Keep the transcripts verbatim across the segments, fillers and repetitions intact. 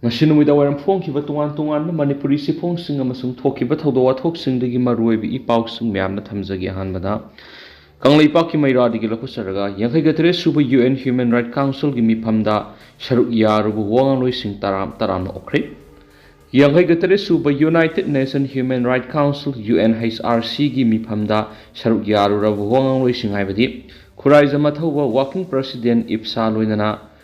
ꯉꯁꯤ ꯅꯨꯃꯤꯗꯥꯡ ꯋꯥꯏꯔꯝ ꯐꯣꯡꯈꯤꯕ ꯇꯣꯉꯥꯟ ꯇꯣꯉꯥꯟꯕ ꯃꯅꯤꯄꯨꯔꯤ ꯆꯦꯐꯣꯡꯁꯤꯡ ꯑꯃꯁꯨꯡ ꯊꯣꯛꯈꯤꯕ ꯊꯧꯗꯣꯛ ꯋꯥꯊꯣꯛꯁꯤꯡꯗꯒꯤ ꯃꯔꯨꯑꯣꯏꯕ ꯏ ꯄꯥꯎꯁꯤꯡ ꯃꯌꯥꯝꯅ ꯊꯝꯖꯒꯦ꯫ ꯑꯍꯥꯟꯕꯗ, ꯀꯪꯂꯩꯄꯥꯛꯀꯤ ꯃꯩꯔꯥꯗꯒꯤ ꯂꯧꯈꯠꯆꯔꯒ, ꯌꯥꯡꯈꯩꯒ ꯇꯔꯦꯠ ꯁꯨꯕ ꯌꯨ ꯑꯦꯟ ꯍ꯭ꯌꯨꯃꯦꯟ ꯔꯥꯏꯠ ꯀꯥꯎꯟꯁꯤꯜꯒꯤ ꯃꯤꯐꯝꯗ ꯁꯔꯨꯛ ꯌꯥꯔꯨꯕ ꯋꯥ ꯉꯥꯡꯂꯣꯏꯁꯤꯡ ꯇꯔꯥ, ꯇꯔꯥꯝꯅ ꯑꯣꯛꯈ꯭ꯔꯦ꯫ ꯌꯥꯡꯈꯩꯒ ꯇꯔꯦꯠ ꯁꯨꯕ united nations human rights council, U N H R ꯁꯤꯒꯤ ꯃꯤꯐꯝꯗ ꯁꯔꯨꯛ ꯌꯥꯔꯨꯔꯕ ꯋꯥ ꯉꯥꯡꯂꯣꯏꯁꯤꯡ ꯍꯥꯏꯕꯗꯤ ꯈꯨꯔꯥꯏꯖꯝ ꯑꯊꯧꯕ, ꯋꯥꯔꯀꯤꯡ ꯄ꯭ꯔꯦꯁꯤꯗꯦꯟꯠ ꯏꯞꯁꯥ, ꯂꯣꯏꯅꯅ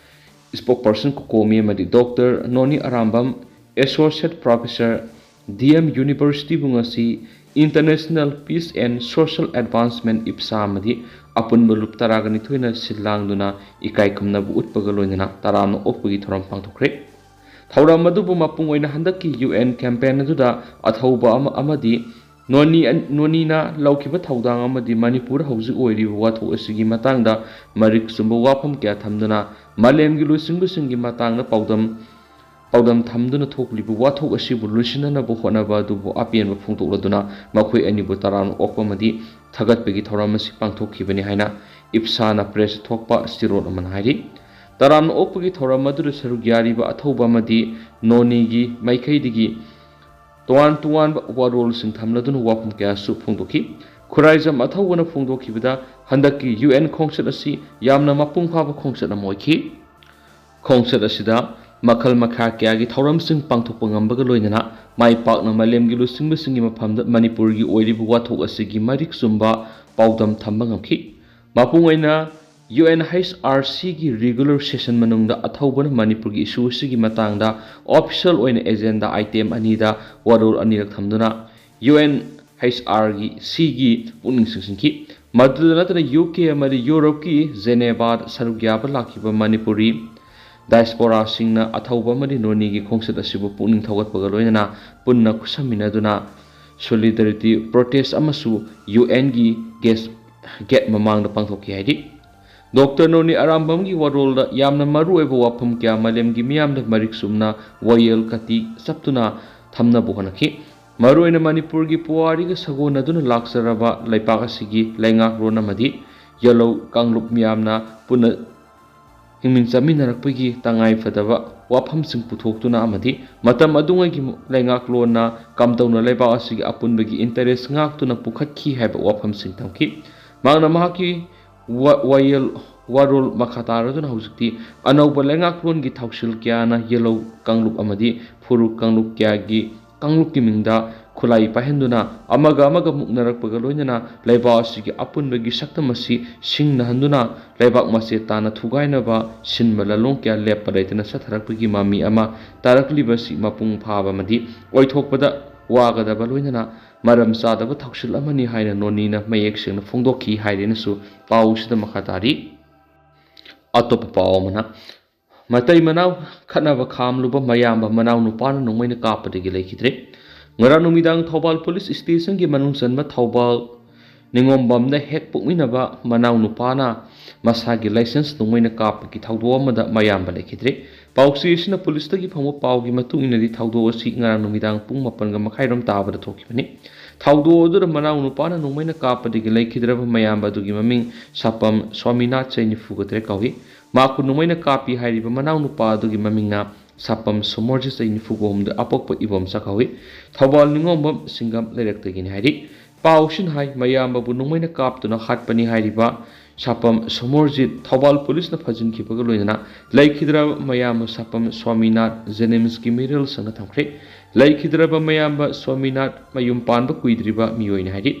ꯏꯁꯄꯣꯛꯄꯔꯁꯟ ꯀꯣꯀꯣꯃꯤ ꯑꯃꯗꯤ doctor Noni Arambam, associate professor, D M ꯌꯨꯅꯤꯚꯔꯁꯤꯇꯤꯕꯨ ꯉꯁꯤ International Peace and Social Advancement, ꯏꯞꯁꯥ, ꯑꯃꯗꯤ ꯑꯄꯨꯟꯕ ꯂꯨꯞ ꯇꯔꯥꯒ ꯅꯤꯊꯣꯏꯅ ꯁꯤꯜ ꯂꯥꯡꯗꯨꯅ ꯏꯀꯥꯏ ꯈꯨꯝꯅꯕ ꯎꯠꯄꯒ ꯂꯣꯏꯅꯅ ꯇꯔꯥꯝꯅ ꯑꯣꯛꯄꯒꯤ ꯊꯧꯔꯝ ꯄꯥꯡꯊꯣꯛꯈ꯭ꯔꯦ꯫ ꯊꯧꯔꯝ ꯑꯗꯨꯕꯨ ꯃꯄꯨꯡ ꯑꯣꯏꯅ ꯍꯟꯗꯛꯀꯤ ꯌꯨ ꯑꯦꯟ ꯀꯦꯝꯄꯦꯟ ꯑꯗꯨꯗ ꯑꯊꯧꯕ ꯑꯃ ꯑꯃꯗꯤ ꯅꯣꯅꯤ, ꯅꯣꯅꯤꯅ ꯂꯧꯈꯤꯕ ꯊꯧꯗꯥꯡ ꯑꯃꯗꯤ ꯃꯅꯤꯄꯨꯔ ꯍꯧꯖꯤꯛ ꯑꯣꯏꯔꯤꯕ ꯋꯥꯊꯣꯛ ꯑꯁꯤꯒꯤ ꯃꯇꯥꯡꯗ ꯃꯔꯤꯛ ꯆꯨꯝꯕ ꯋꯥꯐꯝ ꯀꯌꯥ ꯊꯝꯗꯨꯅ ꯃꯥꯂꯦꯝꯒꯤ ꯂꯨꯆꯤꯡꯕꯁꯤꯡꯒꯤ ꯃꯇꯥꯡꯗ ꯄꯥꯎꯗꯝ, ꯄꯥꯎꯗꯝ ꯊꯝꯗꯨꯅ ꯊꯣꯛꯂꯤꯕ ꯋꯥꯊꯣꯛ ꯑꯁꯤꯕꯨ ꯂꯣꯏꯁꯤꯟꯅꯅꯕ ꯍꯣꯠꯅꯕ ꯑꯗꯨꯕꯨ ꯑꯄꯦꯟꯕ ꯐꯣꯡꯗꯣꯛꯂꯗꯨꯅ ꯃꯈꯣꯏ ꯑꯅꯤꯕꯨ ꯇꯔꯥꯝꯅ ꯑꯣꯛꯄ ꯑꯃꯗꯤ ꯊꯥꯒꯠꯄꯒꯤ ꯊꯧꯔꯝ ꯑꯁꯤ ꯄꯥꯡꯊꯣꯛꯈꯤꯕꯅꯤ ꯍꯥꯏꯅ ꯏꯞꯁꯥꯅ ꯄ꯭ꯔꯦꯁ ꯊꯣꯛꯄ ꯆꯦꯔꯣꯜ ꯑꯃꯅ ꯍꯥꯏꯔꯤ꯫ ꯇꯔꯥꯝꯅ ꯑꯣꯛꯄꯒꯤ ꯊꯧꯔꯝ ꯑꯗꯨꯗ ꯁꯔꯨꯛ ꯌꯥꯔꯤꯕ ꯑꯊꯧꯕ ꯑꯃꯗꯤ ꯅꯣꯅꯤꯒꯤ ꯃꯥꯏꯀꯩꯗꯒꯤ ꯇꯣꯉꯥꯟ ꯇꯣꯉꯥꯟꯕ ꯋꯥꯔꯣꯜꯁꯤꯡ ꯊꯝꯂꯗꯨꯅ ꯋꯥꯐꯝ ꯀꯌꯥꯁꯨ ꯐꯣꯡꯗꯣꯛꯈꯤ꯫ ꯈꯨꯔꯥꯏꯖꯝ ꯑꯊꯧꯕꯅ ꯐꯣꯡꯗꯣꯛꯈꯤꯕꯗ, ꯍꯟꯗꯛꯀꯤ ꯌꯨ ꯑꯦꯟ ꯈꯣꯡꯆꯠ ꯑꯁꯤ ꯌꯥꯝꯅ ꯃꯄꯨꯡ ꯐꯥꯕ ꯈꯣꯡꯆꯠ ꯑꯃ ꯑꯣꯏꯈꯤ꯫ ꯈꯣꯡꯆꯠ ꯑꯁꯤꯗ ꯃꯈꯜ ꯃꯈꯥ ꯀꯌꯥꯒꯤ ꯊꯧꯔꯝꯁꯤꯡ ꯄꯥꯡꯊꯣꯛꯄ ꯉꯝꯕꯒ ꯂꯣꯏꯅꯅ ꯃꯥꯏ ꯄꯥꯛꯅ ꯃꯥꯂꯦꯝꯒꯤ ꯂꯨꯆꯤꯡꯕꯁꯤꯡꯒꯤ ꯃꯐꯝꯗ ꯃꯅꯤꯄꯨꯔꯒꯤ ꯑꯣꯏꯔꯤꯕ ꯋꯥꯊꯣꯛ ꯑꯁꯤꯒꯤ ꯃꯔꯤꯛ ꯆꯨꯝꯕ ꯄꯥꯎꯗꯝ ꯊꯝꯕ ꯉꯝꯈꯤ꯫ ꯃꯄꯨꯡ ꯑꯣꯏꯅ ꯌꯨ ꯑꯦꯟ ꯑꯩꯆ ꯑꯥꯔ ꯁꯤꯒꯤ ꯔꯤꯒꯨꯂꯔ ꯁꯦꯁꯟ ꯃꯅꯨꯡꯗ ꯑꯊꯧꯕꯅ ꯃꯅꯤꯄꯨꯔꯒꯤ ꯏꯁꯨ ꯑꯁꯤꯒꯤ ꯃꯇꯥꯡꯗ ꯑꯣꯐꯤꯁꯤꯌꯦꯜ ꯑꯣꯏꯅ ꯑꯦꯖꯦꯟꯗꯥ ꯑꯥꯏꯇꯦꯝ ꯑꯅꯤꯗ ꯋꯥꯔꯣꯜ ꯑꯅꯤꯔꯛ ꯊꯝꯗꯨꯅ ꯌꯨ ꯑꯦꯟ ꯑꯩꯆ ꯑꯥꯔꯒꯤ ꯁꯤꯒꯤ ꯄꯨꯛꯅꯤꯡ ꯆꯤꯡꯁꯤꯟꯈꯤ꯫ ꯃꯗꯨꯗ ꯅꯠꯇꯅ ꯌꯨ ꯀꯦ ꯑꯃꯗꯤ ꯌꯨꯔꯣꯞꯀꯤ ꯖꯦꯅꯦꯕꯥꯗ ꯁꯔꯨꯛ ꯌꯥꯕ ꯂꯥꯛꯈꯤꯕ ꯃꯅꯤꯄꯨꯔꯤ ꯗꯥꯏꯁꯄꯣꯔꯥꯁꯤꯡꯅ ꯑꯊꯧꯕ ꯑꯃꯗꯤ ꯅꯣꯅꯤꯒꯤ ꯈꯣꯡꯆꯠ ꯑꯁꯤꯕꯨ ꯄꯨꯛꯅꯤꯡ ꯊꯧꯒꯠꯄꯒ ꯂꯣꯏꯅꯅ ꯄꯨꯟꯅ ꯈꯨꯠꯁꯝꯃꯤꯟꯅꯗꯨꯅ ꯁꯣꯂꯤꯗꯥꯔꯤꯇꯤ ꯄ꯭ꯔꯣꯇꯦꯁ ꯑꯃꯁꯨ ꯌꯨ ꯑꯦꯟꯒꯤ ꯒꯦꯁ ꯒꯦꯠ ꯃꯃꯥꯡꯗ ꯄꯥꯡꯊꯣꯛꯈꯤ ꯍꯥꯏꯔꯤ꯫ ꯗꯣꯛꯇꯔ ꯅꯣꯅꯤ ꯑꯔꯥꯝꯕꯝꯒꯤ ꯋꯥꯔꯣꯜꯗ ꯌꯥꯝꯅ ꯃꯔꯨꯑꯣꯏꯕ ꯋꯥꯐꯝ ꯀꯌꯥ ꯃꯥꯂꯦꯝꯒꯤ ꯃꯤꯌꯥꯝꯗ ꯃꯔꯤꯛ ꯆꯨꯝꯅ ꯋꯥꯌꯦꯜ ꯀꯇꯤ ꯆꯞꯇꯨꯅ ꯊꯝꯅꯕ ꯍꯣꯠꯅꯈꯤ꯫ ꯃꯔꯨꯑꯣꯏꯅ ꯃꯅꯤꯄꯨꯔꯒꯤ ꯄꯨꯋꯥꯔꯤꯒ ꯁꯥꯒꯣꯟꯅꯗꯨꯅ ꯂꯥꯛꯆꯔꯕ ꯂꯩꯄꯥꯛ ꯑꯁꯤꯒꯤ ꯂꯩꯉꯥꯛꯂꯣꯟ ꯑꯃꯗꯤ ꯌꯦꯜꯍꯧ ꯀꯥꯡꯂꯨꯞ ꯃꯤꯌꯥꯝꯅ ꯄꯨꯟꯅ ꯍꯤꯡꯃꯤꯟ ꯆꯥꯃꯤꯟꯅꯔꯛꯄꯒꯤ ꯇꯉꯥꯏ ꯐꯗꯕ ꯋꯥꯐꯝꯁꯤꯡ ꯄꯨꯊꯣꯛꯇꯨꯅ ꯑꯃꯗꯤ ꯃꯇꯝ ꯑꯗꯨꯉꯩꯒꯤ ꯂꯩꯉꯥꯛꯂꯣꯟꯅ ꯀꯝꯗꯧꯅ ꯂꯩꯕꯥꯛ ꯑꯁꯤꯒꯤ ꯑꯄꯨꯟꯕꯒꯤ interest ꯉꯥꯛꯇꯨꯅ ꯄꯨꯈꯠꯈꯤ ꯍꯥꯏꯕ ꯋꯥꯐꯝꯁꯤꯡ ꯊꯝꯈꯤ꯫ ꯃꯍꯥꯛꯅ ꯃꯍꯥꯛꯀꯤ ꯋꯥ-, ꯋꯥꯌꯦꯜ ꯋꯥꯔꯣꯜ ꯃꯈꯥ ꯇꯥꯔꯗꯨꯅ ꯍꯧꯖꯤꯛꯇꯤ ꯑꯅꯧꯕ ꯂꯩꯉꯥꯛꯂꯣꯟꯒꯤ ꯊꯧꯁꯤꯜ ꯀꯌꯥꯅ ꯌꯦꯜꯍꯧ ꯀꯥꯡꯂꯨꯞ ꯑꯃꯗꯤ ꯐꯨꯔꯨꯞ ꯀꯥꯡꯂꯨꯞ ꯀꯌꯥꯒꯤ ꯀꯥꯡꯂꯨꯞꯀꯤ ꯃꯤꯡꯗ ꯈꯨꯠꯂꯥꯏ ꯄꯥꯏꯍꯟꯗꯨꯅ ꯑꯃꯒ ꯑꯃꯒ ꯃꯨꯛꯅꯔꯛꯄꯒ ꯂꯣꯏꯅꯅ ꯂꯩꯕꯥꯛ ꯑꯁꯤꯒꯤ ꯑꯄꯨꯟꯕꯒꯤ ꯁꯛꯇꯝ ꯑꯁꯤ ꯁꯤꯡꯅꯍꯟꯗꯨꯅ ꯂꯩꯕꯥꯛ ꯃꯆꯦꯠ ꯇꯥꯅ ꯊꯨꯒꯥꯏꯅꯕ ꯁꯤꯟꯕ ꯂꯥꯂꯣꯡ ꯀꯌꯥ ꯂꯦꯞꯄ ꯂꯩꯇꯅ ꯆꯠꯊꯔꯛꯄꯒꯤ ꯃꯃꯤ ꯑꯃ ꯇꯥꯔꯛꯂꯤꯕꯁꯤ ꯃꯄꯨꯡ ꯐꯥꯕ ꯑꯃꯗꯤ ꯑꯣꯏꯊꯣꯛꯄꯗ ꯋꯥꯒꯗꯕ ꯂꯣꯏꯅꯅ ꯃꯔꯝ ꯆꯥꯗꯕ ꯊꯧꯁꯤꯜ ꯑꯃꯅꯤ ꯍꯥꯏꯅ ꯅꯣꯅꯤꯅ ꯃꯌꯦꯛ ꯁꯦꯡꯅ ꯐꯣꯡꯗꯣꯛꯈꯤ ꯍꯥꯏꯔꯦꯅꯁꯨ ꯄꯥꯎꯁꯤꯗ ꯃꯈꯥ ꯇꯥꯔꯤ꯫ ꯑꯇꯣꯞꯄ ꯄꯥꯎ ꯑꯃꯅ, ꯃꯇꯩ ꯃꯅꯥꯎ ꯈꯠꯅꯕ ꯈꯥꯝꯂꯨꯕ ꯃꯌꯥꯝꯕ ꯃꯅꯥꯎ ꯅꯨꯄꯥꯅ ꯅꯣꯡꯃꯩꯅ ꯀꯥꯞꯄꯗꯒꯤ ꯂꯩꯈꯤꯗ꯭ꯔꯦ꯫ ꯉꯔꯥꯡ ꯅꯨꯃꯤꯗꯥꯡ ꯊꯧꯕꯥꯜ ꯄꯨꯂꯤꯁ ꯁ꯭ꯇꯦꯁꯟꯒꯤ ꯃꯅꯨꯡ ꯆꯟꯕ ꯊꯧꯕꯥꯜ ꯅꯤꯉꯣꯝꯕꯝꯗ ꯍꯦꯛ ꯄꯣꯛꯃꯤꯟꯅꯕ ꯃꯅꯥꯎ ꯅꯨꯄꯥꯅ ꯃꯁꯥꯒꯤ license ꯅꯣꯡꯃꯩꯅ ꯀꯥꯞꯄꯒꯤ ꯊꯧꯗꯣꯛ ꯑꯃꯗ ꯃꯌꯥꯝꯕ ꯂꯩꯈꯤꯗ꯭ꯔꯦ꯫ ꯄꯥꯎꯆꯦ ꯑꯁꯤꯅ ꯄꯨꯂꯤꯁꯇꯒꯤ ꯐꯪꯕ ꯄꯥꯎꯒꯤ ꯃꯇꯨꯡ ꯏꯟꯅꯗꯤ ꯊꯧꯗꯣꯛ ꯑꯁꯤ ꯉꯔꯥꯡ ꯅꯨꯃꯤꯗꯥꯡ ꯄꯨꯡ ꯃꯥꯄꯟꯒ ꯃꯈꯥꯏꯔꯣꯝ ꯇꯥꯕꯗ ꯊꯣꯛꯈꯤꯕꯅꯤ꯫ ꯊꯧꯗꯣꯛ ꯑꯗꯨꯗ ꯃꯅꯥꯎ ꯅꯨꯄꯥꯅ ꯅꯣꯡꯃꯩꯅ ꯀꯥꯞꯄꯗꯒꯤ ꯂꯩꯈꯤꯗ꯭ꯔꯕ ꯃꯌꯥꯝꯕ ꯑꯗꯨꯒꯤ ꯃꯃꯤꯡ ꯁꯥꯄꯝ ꯁ꯭ꯋꯥꯃꯤꯅꯥꯊ, ꯆꯍꯤ ꯅꯤꯐꯨꯒ ꯇꯔꯦꯠ ꯀꯧꯏ꯫ ꯃꯍꯥꯛꯄꯨ ꯅꯣꯡꯃꯩꯅ ꯀꯥꯞꯄꯤ ꯍꯥꯏꯔꯤꯕ ꯃꯅꯥꯎ ꯅꯨꯄꯥ ꯑꯗꯨꯒꯤ ꯃꯃꯤꯡꯅ ꯁꯥꯄꯝ ꯁꯣꯃꯣꯔꯖꯤꯠ, ꯆꯍꯤ ꯅꯤꯐꯨꯒ ꯍꯨꯝꯗꯣꯏ, ꯑꯄꯣꯛꯄ ꯏꯕꯣꯝꯆꯥ ꯀꯧꯏ꯫ ꯊꯧꯕꯥꯜ ꯅꯤꯉꯣꯝꯕꯝ ꯁꯤꯡꯒꯝ ꯂꯩꯔꯛꯇꯒꯤꯅꯤ ꯍꯥꯏꯔꯤ꯫ ꯄꯥꯎꯁꯤꯅ ꯍꯥꯏ, ꯃꯌꯥꯝꯕꯕꯨ ꯅꯣꯡꯃꯩꯅ ꯀꯥꯞꯇꯨꯅ ꯍꯥꯠꯄꯅꯤ ꯍꯥꯏꯔꯤꯕ ꯁꯥꯄꯝ ꯁꯣꯃꯣꯔꯖꯤꯠ ꯊꯧꯕꯥꯜ ꯄꯨꯂꯤꯁꯅ ꯐꯥꯖꯤꯟꯈꯤꯕꯒ ꯂꯣꯏꯅꯅ ꯂꯩꯈꯤꯗ꯭ꯔꯕ ꯃꯌꯥꯝꯕ ꯁꯥꯄꯝ ꯁ꯭ꯋꯥꯃꯤꯅꯥꯊ ꯖꯦꯅꯤꯝꯁꯀꯤ ꯃꯤꯔꯦꯜ ꯁꯪꯗ ꯊꯝꯈ꯭ꯔꯦ꯫ ꯂꯩꯈꯤꯗ꯭ꯔꯕ ꯃꯌꯥꯝꯕ ꯁ꯭ꯋꯥꯃꯤꯅꯥꯊ ꯃꯌꯨꯝ ꯄꯥꯟꯕ ꯀꯨꯏꯗ꯭ꯔꯤꯕ ꯃꯤꯑꯣꯏꯅꯤ ꯍꯥꯏꯔꯤ꯫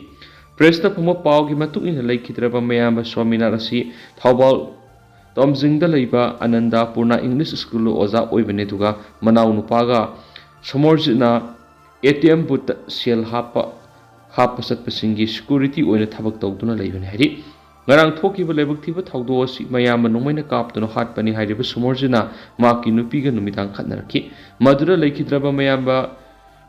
ꯄ꯭ꯔꯦꯁꯇ ꯐꯣꯡꯕ ꯄꯥꯎꯒꯤ ꯃꯇꯨꯡ ꯏꯟꯅ ꯂꯩꯈꯤꯗ꯭ꯔꯕ ꯃꯌꯥꯝꯕ ꯁ꯭ꯋꯥꯃꯤꯅꯥꯊ ꯑꯁꯤ ꯊꯧꯕꯥꯜ ꯇꯣꯝꯖꯤꯡꯗ ꯂꯩꯕ ꯑꯅꯟꯗꯥꯄꯨꯔꯅꯥ ꯏꯪꯂꯤꯁ ꯁ꯭ꯀꯨꯜꯗ ꯑꯣꯖꯥ ꯑꯣꯏꯕꯅꯤ, ꯑꯗꯨꯒ ꯃꯅꯥꯎ ꯅꯨꯄꯥꯒ ꯁꯣꯃꯣꯔꯖꯤꯠꯅ ATM ꯕꯨꯠꯇ ꯁꯦꯜ ꯍꯥꯞꯄ, ꯍꯥꯞꯄ ꯆꯠꯄꯁꯤꯡꯒꯤ security ꯑꯣꯏꯅ ꯊꯕꯛ ꯇꯧꯗꯨꯅ ꯂꯩꯕꯅꯤ ꯍꯥꯏꯔꯤ꯫ ꯉꯔꯥꯡ ꯊꯣꯛꯈꯤꯕ ꯂꯥꯏꯕꯛ ꯊꯤꯕ ꯊꯧꯗꯣꯛ ꯑꯁꯤ ꯃꯌꯥꯝꯕ ꯅꯣꯡꯃꯩꯅ ꯀꯥꯞꯇꯨꯅ ꯍꯥꯠꯄꯅꯤ ꯍꯥꯏꯔꯤꯕ ꯁꯣꯃꯣꯔꯖꯤꯠꯅ ꯃꯍꯥꯛꯀꯤ ꯅꯨꯄꯤꯒ ꯅꯨꯃꯤꯗꯥꯡ ꯈꯠꯅꯔꯛꯈꯤ꯫ ꯃꯗꯨꯗ ꯂꯩꯈꯤꯗ꯭ꯔꯕ ꯃꯌꯥꯝꯕ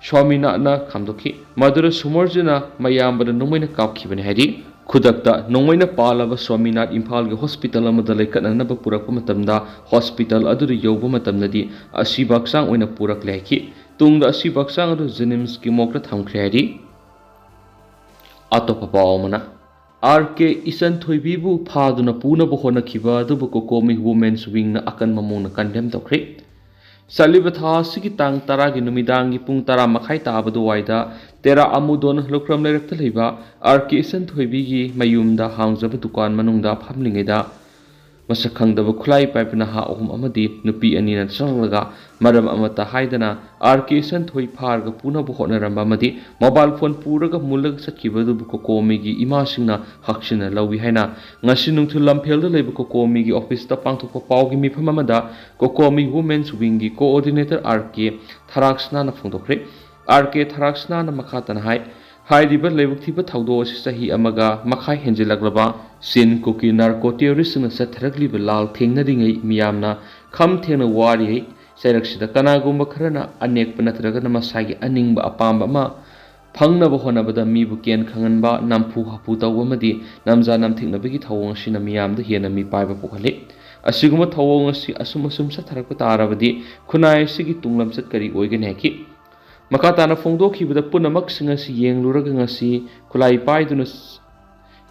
ꯁ꯭ꯋꯥꯃꯤꯅꯥꯊꯅ ꯈꯥꯝꯗꯣꯛꯈꯤ꯫ ꯃꯗꯨꯗ ꯁꯣꯃꯣꯔꯖꯤꯠꯅ ꯃꯌꯥꯝꯕꯗ ꯅꯣꯡꯃꯩꯅ ꯀꯥꯞꯈꯤꯕꯅꯤ ꯍꯥꯏꯔꯤ꯫ ꯈꯨꯗꯛꯇ ꯅꯣꯡꯃꯩꯅ ꯄꯥꯜꯂꯕ ꯁ꯭ꯋꯥꯃꯤꯅꯥꯊ ꯏꯝꯐꯥꯜꯒꯤ hospital ꯑꯃꯗ ꯂꯩꯈꯠꯅꯅꯕ ꯄꯨꯔꯛꯄ ꯃꯇꯝꯗ hospital ꯑꯗꯨꯗ ꯌꯧꯕ ꯃꯇꯝꯗꯗꯤ ꯑꯁꯤꯕ ꯍꯛꯆꯥꯡ ꯑꯣꯏꯅ ꯄꯨꯔꯛꯂꯦ ꯍꯥꯏꯈꯤ꯫ ꯇꯨꯡꯗ ꯑꯁꯤꯕ ꯍꯛꯆꯥꯡ ꯑꯗꯨ ꯖꯦꯅꯤꯝꯁꯀꯤ morgueꯇ ꯊꯝꯈ꯭ꯔꯦ ꯍꯥꯏꯔꯤ꯫ ꯑꯇꯣꯞꯄ ꯄꯥꯎ ꯑꯃꯅ, ꯑꯥꯔ ꯀꯦ ꯏꯆꯟ ꯊꯣꯏꯕꯤꯕꯨ ꯐꯥꯗꯨꯅ ꯄꯨꯅꯕ ꯍꯣꯠꯅꯈꯤꯕ ꯑꯗꯨꯕꯨ ꯀꯣꯀꯣꯃꯤ ꯋꯨꯃꯦꯟꯁ ꯋꯤꯡꯅ ꯑꯀꯟꯕ ꯃꯑꯣꯡꯗ ꯀꯟꯗꯦꯝ ꯇꯧꯈ꯭ꯔꯦ꯫ ꯆꯠꯂꯤꯕ ꯊꯥ ꯑꯁꯤꯒꯤ ꯇꯥꯡ ꯇꯔꯥꯒꯤ ꯅꯨꯃꯤꯗꯥꯡꯒꯤ ꯄꯨꯡ ꯇꯔꯥ ꯃꯈꯥꯏ ꯇꯥꯕ ꯑꯗꯨꯋꯥꯏꯗ ꯇꯦꯔꯥ ꯑꯃꯨꯗꯣꯟ ꯂꯨꯈ꯭ꯔꯝ ꯂꯩꯔꯛꯇ ꯂꯩꯕ ꯑꯥꯔ ꯀꯦ ꯏꯆꯟ ꯊꯣꯏꯕꯤꯒꯤ ꯃꯌꯨꯝꯗ ꯍꯥꯡꯖꯕ ꯗꯨꯀꯥꯟ ꯃꯅꯨꯡꯗ ꯐꯝꯂꯤꯉꯩꯗ ꯃꯁꯛ ꯈꯪꯗꯕ ꯈꯨꯠꯂꯥꯏ ꯄꯥꯏꯕ ꯅꯍꯥ ꯑꯍꯨꯝ ꯑꯃꯗꯤ ꯅꯨꯄꯤ ꯑꯅꯤꯅ ꯆꯪꯂꯒ ꯃꯔꯝ ꯑꯃꯠꯇ ꯍꯥꯏꯗꯅ ꯑꯥꯔ ꯀꯦ ꯏꯆꯟ ꯊꯣꯏ ꯐꯥꯔꯒ ꯄꯨꯅꯕ ꯍꯣꯠꯅꯔꯝꯕ ꯑꯃꯗꯤ ꯃꯣꯕꯥꯏꯜ ꯐꯣꯟ ꯄꯨꯔꯒ ꯃꯨꯜꯂꯒ ꯆꯠꯈꯤꯕ ꯑꯗꯨꯕꯨ ꯀꯣꯀꯣꯃꯤꯒꯤ ꯏꯃꯥꯁꯤꯡꯅ ꯍꯛꯆꯤꯟꯅ ꯂꯧꯏ ꯍꯥꯏꯅ ꯉꯁꯤ ꯅꯨꯡꯊꯤꯜ ꯂꯝꯐꯦꯜꯗ ꯂꯩꯕ ꯀꯣꯀꯣꯃꯤꯒꯤ ꯑꯣꯐꯤꯁꯇ ꯄꯥꯡꯊꯣꯛꯄ ꯄꯥꯎꯒꯤ ꯃꯤꯐꯝ ꯑꯃꯗ ꯀꯣꯀꯣꯃꯤ ꯋꯨꯃꯦꯟꯁ ꯋꯤꯡꯒꯤ ꯀꯣꯑꯣꯔꯗꯤꯅꯦꯇꯔ ꯑꯥꯔ ꯀꯦ ꯊꯔꯥꯛꯁꯅꯥꯅ ꯐꯣꯡꯗꯣꯛꯈ꯭ꯔꯦ꯫ ꯑꯥꯔ ꯀꯦ ꯊꯔꯥꯛꯁꯅꯥꯅ ꯃꯈꯥ ꯇꯥꯅ ꯍꯥꯏ, ꯍꯥꯏꯔꯤꯕ ꯂꯥꯏꯕꯛ ꯊꯤꯕ ꯊꯧꯗꯣꯛ ꯑꯁꯤ ꯆꯍꯤ ꯑꯃꯒ ꯃꯈꯥꯏ ꯍꯦꯟꯖꯤꯜꯂꯛꯂꯕ ꯆꯤꯟ ꯀꯨꯀꯤ ꯅꯥꯔꯀꯣ ꯇꯦꯔꯣꯔꯤꯁꯁꯤꯡꯅ ꯆꯠꯊꯔꯛꯂꯤꯕ ꯂꯥꯜ ꯊꯦꯡꯅꯔꯤꯉꯩ ꯃꯤꯌꯥꯝꯅ ꯈꯝ ꯊꯦꯡꯅ ꯋꯥꯔꯤꯉꯩ ꯆꯩꯔꯛꯁꯤꯗ ꯀꯅꯥꯒꯨꯝꯕ ꯈꯔꯅ ꯑꯅꯦꯛꯄ ꯅꯠꯇ꯭ꯔꯒꯅ ꯃꯁꯥꯒꯤ ꯑꯅꯤꯡꯕ ꯑꯄꯥꯝꯕ ꯑꯃ ꯐꯪꯅꯕ ꯍꯣꯠꯅꯕꯗ ꯃꯤꯕꯨ ꯀꯦꯟ ꯈꯪꯍꯟꯕ, ꯅꯝꯐꯨ ꯍꯥꯐꯨ ꯇꯧꯕ ꯑꯃꯗꯤ ꯅꯝꯖꯥ ꯅꯝꯊꯤꯛꯅꯕꯒꯤ ꯊꯧꯑꯣꯡ ꯑꯁꯤꯅ ꯃꯤꯌꯥꯝꯗ ꯍꯦꯟꯅ ꯃꯤꯄꯥꯏꯕ ꯄꯣꯛꯍꯜꯂꯤ꯫ ꯑꯁꯤꯒꯨꯝꯕ ꯊꯧꯑꯣꯡ ꯑꯁꯤ ꯑꯁꯨꯝ ꯑꯁꯨꯝ ꯆꯠꯊꯔꯛꯄ ꯇꯥꯔꯕꯗꯤ ꯈꯨꯟꯅꯥꯏ ꯑꯁꯤꯒꯤ ꯇꯨꯡ ꯂꯝꯆꯠ ꯀꯔꯤ ꯑꯣꯏꯒꯅꯤ ꯍꯥꯏꯈꯤ꯫ ꯃꯈꯥ ꯇꯥꯅ ꯐꯣꯡꯗꯣꯛꯈꯤꯕꯗ ꯄꯨꯝꯅꯃꯛꯁꯤꯡ ꯑꯁꯤ ꯌꯦꯡꯂꯨꯔꯒ ꯉꯁꯤ ꯈꯨꯠꯂꯥꯏ ꯄꯥꯏꯗꯨꯅ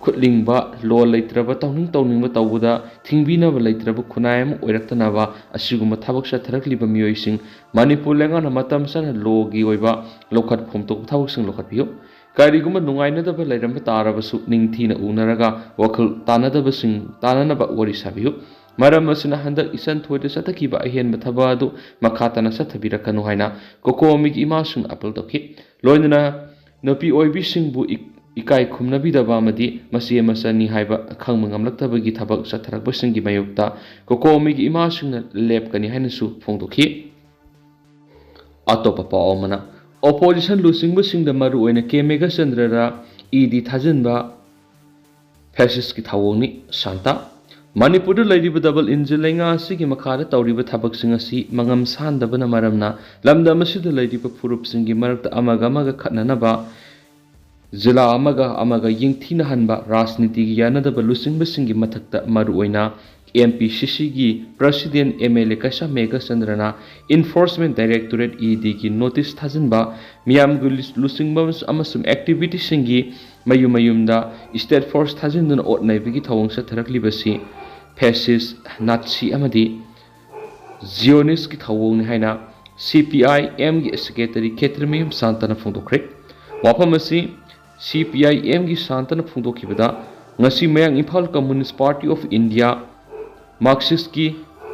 ꯈꯨꯠꯂꯤꯡꯕ, ꯂꯣꯜ ꯂꯩꯇ꯭ꯔꯕ, ꯇꯧꯅꯤꯡ ꯇꯧꯅꯤꯡꯕ ꯇꯧꯕꯗ ꯊꯤꯡꯕꯤꯅꯕ ꯂꯩꯇ꯭ꯔꯕ ꯈꯨꯟꯅꯥꯏ ꯑꯃ ꯑꯣꯏꯔꯛꯇꯅꯕ ꯑꯁꯤꯒꯨꯝꯕ ꯊꯕꯛ ꯆꯠꯊꯔꯛꯂꯤꯕ ꯃꯤꯑꯣꯏꯁꯤꯡ ꯃꯅꯤꯄꯨꯔ ꯂꯩꯉꯥꯛꯅ ꯃꯇꯝ ꯆꯥꯅ ꯂꯣꯒꯤ ꯑꯣꯏꯕ ꯂꯧꯈꯠ ꯐꯣꯝꯗꯣꯛꯄ ꯊꯕꯛꯁꯤꯡ ꯂꯧꯈꯠꯄꯤꯌꯨ꯫ ꯀꯔꯤꯒꯨꯝꯕ ꯅꯨꯡꯉꯥꯏꯅꯗꯕ ꯂꯩꯔꯝꯕ ꯇꯥꯔꯕꯁꯨ ꯅꯤꯡꯊꯤꯅ ꯎꯅꯔꯒ ꯋꯥꯈꯜ ꯇꯥꯅꯗꯕꯁꯤꯡ ꯇꯥꯅꯅꯕ ꯋꯥꯔꯤ ꯁꯥꯕꯤꯌꯨ꯫ ꯃꯔꯝ ꯑꯁꯤꯅ ꯍꯟꯗꯛ ꯏꯆꯟ ꯊꯣꯏꯗ ꯆꯠꯊꯈꯤꯕ ꯑꯍꯦꯟꯕ ꯊꯕꯛ ꯑꯗꯨ ꯃꯈꯥ ꯇꯥꯅ ꯆꯠꯊꯕꯤꯔꯛꯀꯅꯨ ꯍꯥꯏꯅ ꯀꯣꯀꯣꯃꯤꯒꯤ ꯏꯃꯥꯁꯤꯡꯅ ꯑꯥꯄꯤꯜ ꯇꯧꯈꯤ꯫ ꯂꯣꯏꯅꯅ ꯅꯨꯄꯤ ꯑꯣꯏꯕꯤꯁꯤꯡꯕꯨ ꯏ-, ꯏꯀꯥꯏ ꯈꯨꯝꯅꯕꯤꯗꯕ ꯑꯃꯗꯤ ꯃꯆꯦ ꯃꯆꯟꯅꯤ ꯍꯥꯏꯕ ꯈꯪꯕ ꯉꯝꯂꯛꯇꯕꯒꯤ ꯊꯕꯛ ꯆꯠꯊꯔꯛꯄꯁꯤꯡꯒꯤ ꯃꯥꯌꯣꯛꯇ ꯀꯣꯀꯣꯃꯤꯒꯤ ꯏꯃꯥꯁꯤꯡꯅ ꯂꯦꯞꯀꯅꯤ ꯍꯥꯏꯅꯁꯨ ꯐꯣꯡꯗꯣꯛꯈꯤ꯫ ꯑꯇꯣꯞꯄ ꯄꯥꯎ ꯑꯃꯅ, ꯑꯣꯄꯣꯖꯤꯁꯟ ꯂꯨꯆꯤꯡꯕꯁꯤꯡꯗ ꯃꯔꯨꯑꯣꯏꯅ ꯀꯦ ꯃꯦꯘꯆꯟꯗ꯭ꯔꯗ ꯏ ꯗꯤ ꯊꯥꯖꯤꯟꯕ ꯐꯦꯁꯤꯁꯀꯤ ꯊꯧꯑꯣꯡꯅꯤ꯫ ꯁꯥꯟꯇ꯫ ꯃꯅꯤꯄꯨꯔꯗ ꯂꯩꯔꯤꯕ ꯗꯕꯜ ꯏꯟꯖꯤꯟ ꯂꯩꯉꯥꯛ ꯑꯁꯤꯒꯤ ꯃꯈꯥꯗ ꯇꯧꯔꯤꯕ ꯊꯕꯛꯁꯤꯡ ꯑꯁꯤ ꯃꯉꯝ ꯁꯥꯟꯗꯕꯅ ꯃꯔꯝꯅ ꯂꯝꯗꯝ ꯑꯁꯤꯗ ꯂꯩꯔꯤꯕ ꯐꯨꯔꯨꯞꯁꯤꯡꯒꯤ ꯃꯔꯛꯇ ꯑꯃꯒ ꯑꯃꯒ ꯈꯠꯅꯅꯕ, ꯖꯤꯂꯥ ꯑꯃꯒ ꯑꯃꯒ ꯌꯦꯡꯊꯤꯅꯍꯟꯕ, ꯔꯥꯖꯅꯤꯇꯤꯒꯤ ꯌꯥꯅꯗꯕ ꯂꯨꯆꯤꯡꯕꯁꯤꯡꯒꯤ ꯃꯊꯛꯇ ꯃꯔꯨꯑꯣꯏꯅ ꯑꯦꯝ ꯄꯤ ꯁꯤ ꯁꯤꯒꯤ president M L A Keisham ꯃꯦꯘꯆꯟꯗ꯭ꯔꯅ ꯏꯟꯐꯣꯔꯁꯃꯦꯟ ꯗꯥꯏꯔꯦꯛꯇꯣꯔꯦꯠ ꯏ ꯗꯤꯒꯤ ꯅꯣꯇꯤꯁ ꯊꯥꯖꯤꯟꯕ, ꯃꯤꯌꯥꯝꯒꯤ ꯂꯨ-, ꯂꯨꯆꯤꯡꯕ ꯑꯃꯁꯨꯡ ꯑꯦꯛꯇꯤꯚꯤꯇꯤꯁꯁꯤꯡꯒꯤ ꯃꯌꯨꯝ ꯃꯌꯨꯝꯗ ꯁ꯭ꯇꯦꯠ ꯐꯣꯔꯁ ꯊꯥꯖꯤꯟꯗꯨꯅ ꯑꯣꯠ ꯅꯩꯕꯒꯤ ꯊꯧꯑꯣꯡ ꯆꯠꯊꯔꯛꯂꯤꯕꯁꯤ ꯐꯦꯁꯤꯁ, ꯅꯥꯠꯁꯤ ꯑꯃꯗꯤ ꯖꯤꯑꯣꯅꯤꯁꯀꯤ ꯊꯧꯑꯣꯡꯅꯤ ꯍꯥꯏꯅ ꯁꯤ ꯄꯤ ꯑꯥꯏ ꯑꯦꯝꯒꯤ ꯁꯦꯀ꯭ꯔꯦꯇꯔꯤ ꯈꯦꯇ꯭ꯔꯤꯃꯌꯨꯝ ꯁꯥꯟꯇꯅ ꯐꯣꯡꯗꯣꯛꯈ꯭ꯔꯦ꯫ ꯋꯥꯐꯝ ꯑꯁꯤ ꯁꯤ ꯄꯤ ꯑꯥꯏ ꯑꯦꯝꯒꯤ ꯁꯥꯟꯇꯅ ꯐꯣꯡꯗꯣꯛꯈꯤꯕꯗ, ꯉꯁꯤ ꯃꯌꯥꯡ Imphal communist party of India, ꯃꯥꯔꯛꯁꯤꯁꯀꯤ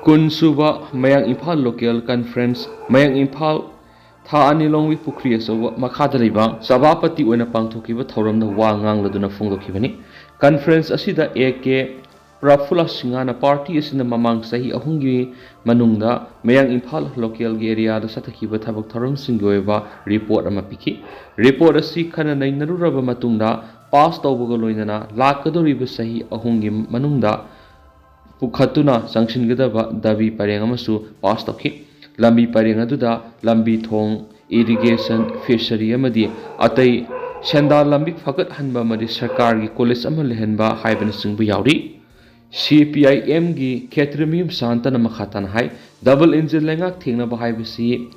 ꯀꯨꯟ ꯁꯨꯕ ꯃꯌꯥꯡ ꯏꯝꯐꯥꯜ ꯂꯣꯀꯦꯜ ꯀꯟꯐ꯭ꯔꯦꯟꯁ, ꯃꯌꯥꯡ ꯏꯝꯐꯥꯜ ꯊꯥ ꯑꯅꯤ ꯂꯣꯡꯕꯤ ꯄꯨꯈ꯭ꯔꯤ ꯑꯆꯧꯕ ꯃꯈꯥꯗ ꯂꯩꯕ ꯁꯚꯥꯄꯇꯤ ꯑꯣꯏꯅ ꯄꯥꯡꯊꯣꯛꯈꯤꯕ ꯊꯧꯔꯝꯗ ꯋꯥ ꯉꯥꯡꯂꯗꯨꯅ ꯐꯣꯡꯗꯣꯛꯈꯤꯕꯅꯤ꯫ ꯀꯟꯐ꯭ꯔꯦꯟꯁ ꯑꯁꯤꯗ ꯑꯦ ꯀꯦ ꯄ꯭ꯔꯐꯨꯜꯂꯥ ꯁꯤꯡꯍꯅ ꯄꯥꯔꯇꯤ ꯑꯁꯤꯅ ꯃꯃꯥꯡ ꯆꯍꯤ ꯑꯍꯨꯝꯒꯤ ꯃꯅꯨꯡꯗ ꯃꯌꯥꯡ ꯏꯝꯐꯥꯜ ꯂꯣꯀꯦꯜꯒꯤ ꯑꯦꯔꯤꯌꯥꯗ ꯆꯠꯊꯈꯤꯕ ꯊꯕꯛ ꯊꯧꯔꯝꯁꯤꯡꯒꯤ ꯑꯣꯏꯕ ꯔꯤꯄꯣꯔꯠ ꯑꯃ ꯄꯤꯈꯤ꯫ ꯔꯤꯄꯣꯔꯠ ꯑꯁꯤ ꯈꯟꯅ ꯅꯩꯅꯔꯨꯔꯕ ꯃꯇꯨꯡꯗ ꯄꯥꯁ ꯇꯧꯕꯒ ꯂꯣꯏꯅꯅ ꯂꯥꯛꯀꯗꯧꯔꯤꯕ ꯆꯍꯤ ꯑꯍꯨꯝꯒꯤ ꯃꯅꯨꯡꯗ ꯄꯨꯈꯠꯇꯨꯅ ꯆꯪꯁꯤꯟꯒꯗꯕ ꯗꯥꯕꯤ ꯄꯔꯦꯡ ꯑꯃꯁꯨ ꯄꯥꯁ ꯇꯧꯈꯤ꯫ ꯂꯝꯕꯤ ꯄꯔꯦꯡ ꯑꯗꯨꯗ ꯂꯝꯕꯤ ꯊꯣꯡ, ꯏꯔꯤꯒꯦꯁꯟ, ꯐꯤꯁꯔꯤ ꯑꯃꯗꯤ ꯑꯇꯩ ꯁꯦꯟꯗꯥꯟ ꯂꯝꯕꯤ ꯐꯒꯠꯍꯟꯕ ꯑꯃꯗꯤ ꯁꯔꯀꯥꯔꯒꯤ ꯀꯣꯂꯦꯖ ꯑꯃ ꯂꯩꯍꯟꯕ ꯍꯥꯏꯕꯅꯆꯤꯡꯕ ꯌꯥꯎꯔꯤ꯫ ꯁꯤ ꯄꯤ ꯑꯥꯏ ꯑꯦꯝꯒꯤ ꯈꯦꯇ꯭ꯔꯤꯃꯌꯨꯝ ꯁꯥꯟꯇꯅ ꯃꯈꯥ ꯇꯥꯅ ꯍꯥꯏ, ꯗꯕꯜ ꯏꯟꯖꯤꯟ ꯂꯩꯉꯥꯛ ꯊꯦꯡꯅꯕ ꯍꯥꯏꯕꯁꯤ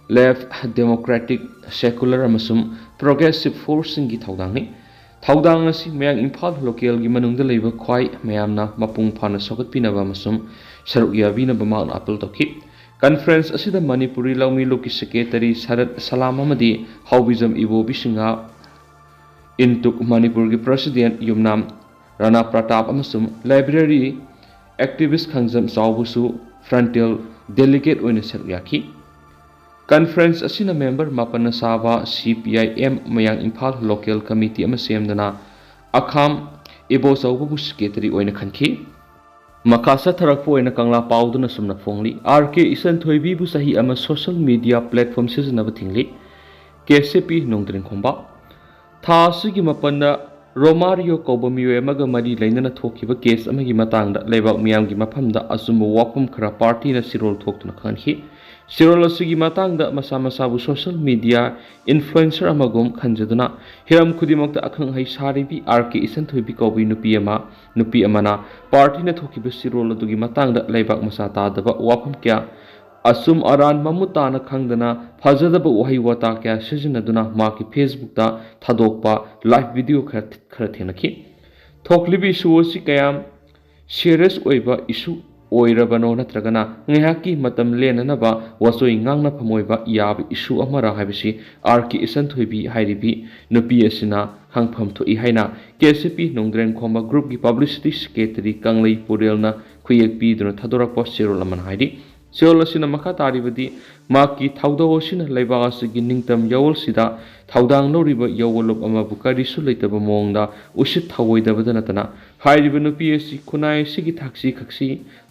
ꯂꯦꯐ, ꯗꯦꯃꯣꯀ꯭ꯔꯦꯇꯤꯛ, ꯁꯦꯀꯨꯂꯔ ꯑꯃꯁꯨꯡ ꯄ꯭ꯔꯣꯒ꯭ꯔꯦꯁꯤꯚ ꯐꯣꯔꯁꯁꯤꯡꯒꯤ ꯊꯧꯗꯥꯡꯅꯤ꯫ ꯊꯧꯗꯥꯡ ꯑꯁꯤ ꯃꯌꯥꯡ ꯏꯝꯐꯥꯜ ꯂꯣꯀꯦꯜꯒꯤ ꯃꯅꯨꯡꯗ ꯂꯩꯕ ꯈ꯭ꯋꯥꯏ ꯃꯌꯥꯝꯅ ꯃꯄꯨꯡ ꯐꯥꯅ ꯁꯧꯒꯠꯄꯤꯅꯕ ꯑꯃꯁꯨꯡ ꯁꯔꯨꯛ ꯌꯥꯕꯤꯅꯕ ꯃꯍꯥꯛꯅ ꯑꯥꯄꯤꯜ ꯇꯧꯈꯤ꯫ ꯀꯟꯐ꯭ꯔꯦꯟꯁ ꯑꯁꯤꯗ ꯃꯅꯤꯄꯨꯔꯤ ꯂꯧꯃꯤ ꯂꯨꯞꯀꯤ ꯁꯦꯀ꯭ꯔꯦꯇꯔꯤ ꯁꯔꯠ ꯁꯂꯥꯝ ꯑꯃꯗꯤ ꯍꯥꯎꯕꯤꯖꯝ ꯏꯕꯣꯕꯤ ꯁꯤꯡꯍ, ꯏꯟꯇꯨꯛ ꯃꯅꯤꯄꯨꯔꯒꯤ ꯄ꯭ꯔꯁꯤꯗꯦꯟ ꯌꯨꯝꯅꯥꯝ ꯔꯥꯅꯥ ꯄ꯭ꯔꯇꯥꯞ ꯑꯃꯁꯨꯡ ꯂꯥꯏꯕ꯭ꯔꯦꯔꯤ ꯑꯦꯛꯇꯤꯚꯤꯁ ꯈꯪꯖꯝ ꯆꯥꯎꯕꯁꯨ ꯐ꯭ꯔꯟꯇꯦꯜ ꯗꯦꯂꯤꯒꯦꯠ ꯑꯣꯏꯅ ꯁꯔꯨꯛ ꯌꯥꯈꯤ꯫ ꯀꯟꯐ꯭ꯔꯦꯟꯁ ꯑꯁꯤꯅ ꯃꯦꯝꯕꯔ ꯃꯥꯄꯟꯅ ꯁꯥꯕ ꯁꯤ ꯄꯤ ꯑꯥꯏ ꯑꯦꯝ ꯃꯌꯥꯡ ꯏꯝꯐꯥꯜ ꯂꯣꯀꯦꯜ ꯀꯃꯤꯇꯤ ꯑꯃ ꯁꯦꯝꯗꯨꯅ ꯑꯈꯥꯝ ꯏꯕꯣꯆꯧꯕꯕꯨ ꯁꯦꯀ꯭ꯔꯦꯇꯔꯤ ꯑꯣꯏꯅ ꯈꯟꯈꯤ꯫ ꯃꯈꯥ ꯆꯠꯊꯔꯛꯄ ꯑꯣꯏꯅ ꯀꯪꯂꯥ ꯄꯥꯎꯗꯅ ꯁꯨꯝꯅ ꯐꯣꯡꯂꯤ, ꯑꯥꯔ ꯀꯦ ꯏꯆꯟꯊꯣꯏꯕꯤꯕꯨ ꯆꯍꯤ ꯑꯃ ꯁꯣꯁꯤꯌꯦꯜ ꯃꯤꯗꯤꯌꯥ ꯄ꯭ꯂꯦꯠꯐꯣꯔꯝ ꯁꯤꯖꯤꯟꯅꯕ ꯊꯤꯡꯂꯤ꯫ ꯀꯦ ꯁꯤ ꯄꯤ ꯅꯣꯡꯗ꯭ꯔꯤꯡꯈꯣꯡꯕ꯫ ꯊꯥ ꯑꯁꯤꯒꯤ ꯃꯥꯄꯟꯗ ꯔꯣꯃꯥꯔꯤꯌꯣ ꯀꯧꯕ ꯃꯤꯑꯣꯏ ꯑꯃꯒ ꯃꯔꯤ ꯂꯩꯅꯅ ꯊꯣꯛꯈꯤꯕ ꯀꯦꯁ ꯑꯃꯒꯤ ꯃꯇꯥꯡꯗ ꯂꯩꯕꯥꯛ ꯃꯤꯌꯥꯝꯒꯤ ꯃꯐꯝꯗ ꯑꯆꯨꯝꯕ ꯋꯥꯐꯝ ꯈꯔ ꯄꯥꯔꯇꯤꯅ ꯁꯤꯔꯣꯜ ꯊꯣꯛꯇꯨꯅ ꯈꯪꯍꯟꯈꯤ꯫ ꯆꯦꯔꯣꯜ ꯑꯁꯤꯒꯤ ꯃꯇꯥꯡꯗ ꯃꯁꯥ ꯃꯁꯥꯕꯨ social media influencer ꯑꯃꯒꯨꯝ ꯈꯟꯖꯗꯨꯅ ꯍꯤꯔꯝ ꯈꯨꯗꯤꯡꯃꯛꯇ ꯑꯈꯪ ꯑꯍꯩ ꯁꯥꯔꯤꯕꯤ ꯑꯥꯔ ꯀꯦ ꯏꯆꯟꯊꯣꯏꯕꯤ ꯀꯧꯕꯤ ꯅꯨꯄꯤ ꯑꯃ, ꯅꯨꯄꯤ ꯑꯃꯅ ꯄꯥꯔꯇꯤꯅ ꯊꯣꯛꯈꯤꯕ ꯆꯦꯔꯣꯜ ꯑꯗꯨꯒꯤ ꯃꯇꯥꯡꯗ ꯂꯩꯕꯥꯛ ꯃꯆꯥ ꯇꯥꯗꯕ ꯋꯥꯐꯝ ꯀꯌꯥ, ꯑꯆꯨꯝ ꯑꯔꯥꯟ ꯃꯃꯨꯠ ꯇꯥꯅ ꯈꯪꯗꯅ ꯐꯖꯗꯕ ꯋꯥꯍꯩ ꯋꯥꯇꯥ ꯀꯌꯥ ꯁꯤꯖꯤꯟꯅꯗꯨꯅ ꯃꯍꯥꯛꯀꯤ Facebook ꯇ ꯊꯥꯗꯣꯛꯄ live video ꯈꯔ, ꯈꯔ ꯊꯦꯡꯅꯈꯤ꯫ ꯊꯣꯛꯂꯤꯕ issue ꯑꯁꯤ ꯀꯌꯥꯝ serious ꯑꯣꯏꯕ issue ꯑꯣꯏꯔꯕꯅꯣ ꯅꯠꯇ꯭ꯔꯒꯅ ꯉꯥꯏꯍꯥꯛꯀꯤ ꯃꯇꯝ ꯂꯦꯟꯅꯅꯕ ꯋꯥꯆꯣꯏ ꯉꯥꯡꯅꯐꯝ ꯑꯣꯏꯕ ꯌꯥꯕ issue ꯑꯃꯔ ꯍꯥꯏꯕꯁꯤ ꯑꯥꯔ ꯀꯦ ꯏꯆꯟꯊꯣꯏꯕꯤ ꯍꯥꯏꯔꯤꯕꯤ ꯅꯨꯄꯤ ꯑꯁꯤꯅ ꯈꯪꯐꯝ ꯊꯣꯛꯏ ꯍꯥꯏꯅ ꯀꯦ ꯁꯤ ꯄꯤ ꯅꯣꯡꯗ꯭ꯔꯦꯟꯈꯣꯝꯕ group ꯀꯤ publicity secretary ꯀꯪꯂꯩ ꯄꯨꯔꯦꯜꯅ ꯈꯨꯌꯦꯛ ꯄꯤꯗꯨꯅ ꯊꯥꯗꯣꯔꯛꯄ ꯆꯦꯔꯣꯜ ꯑꯃꯅ ꯍꯥꯏꯔꯤ꯫ ꯆꯦꯔꯣꯜ ꯑꯁꯤꯅ ꯃꯈꯥ ꯇꯥꯔꯤꯕꯗꯤ, ꯃꯍꯥꯛꯀꯤ ꯊꯧꯗꯧ ꯑꯁꯤꯅ ꯂꯩꯕꯥꯛ ꯑꯁꯤꯒꯤ ꯅꯤꯡꯇꯝ ꯌꯥꯑꯣꯜꯁꯤꯗ ꯊꯧꯗꯥꯡ ꯂꯧꯔꯤꯕ ꯌꯥꯑꯣꯜꯂꯨꯞ ꯑꯃꯕꯨ ꯀꯔꯤꯁꯨ ꯂꯩꯇꯕ ꯃꯑꯣꯡꯗ ꯎꯁꯤꯠ ꯊꯑꯣꯏꯗꯕꯗ ꯅꯠꯇꯅ, ꯍꯥꯏꯔꯤꯕ ꯅꯨꯄꯤ ꯑꯁꯤ ꯈꯨꯟꯅꯥꯏ ꯑꯁꯤꯒꯤ ꯊꯛꯁꯤ ꯈꯛꯁꯤ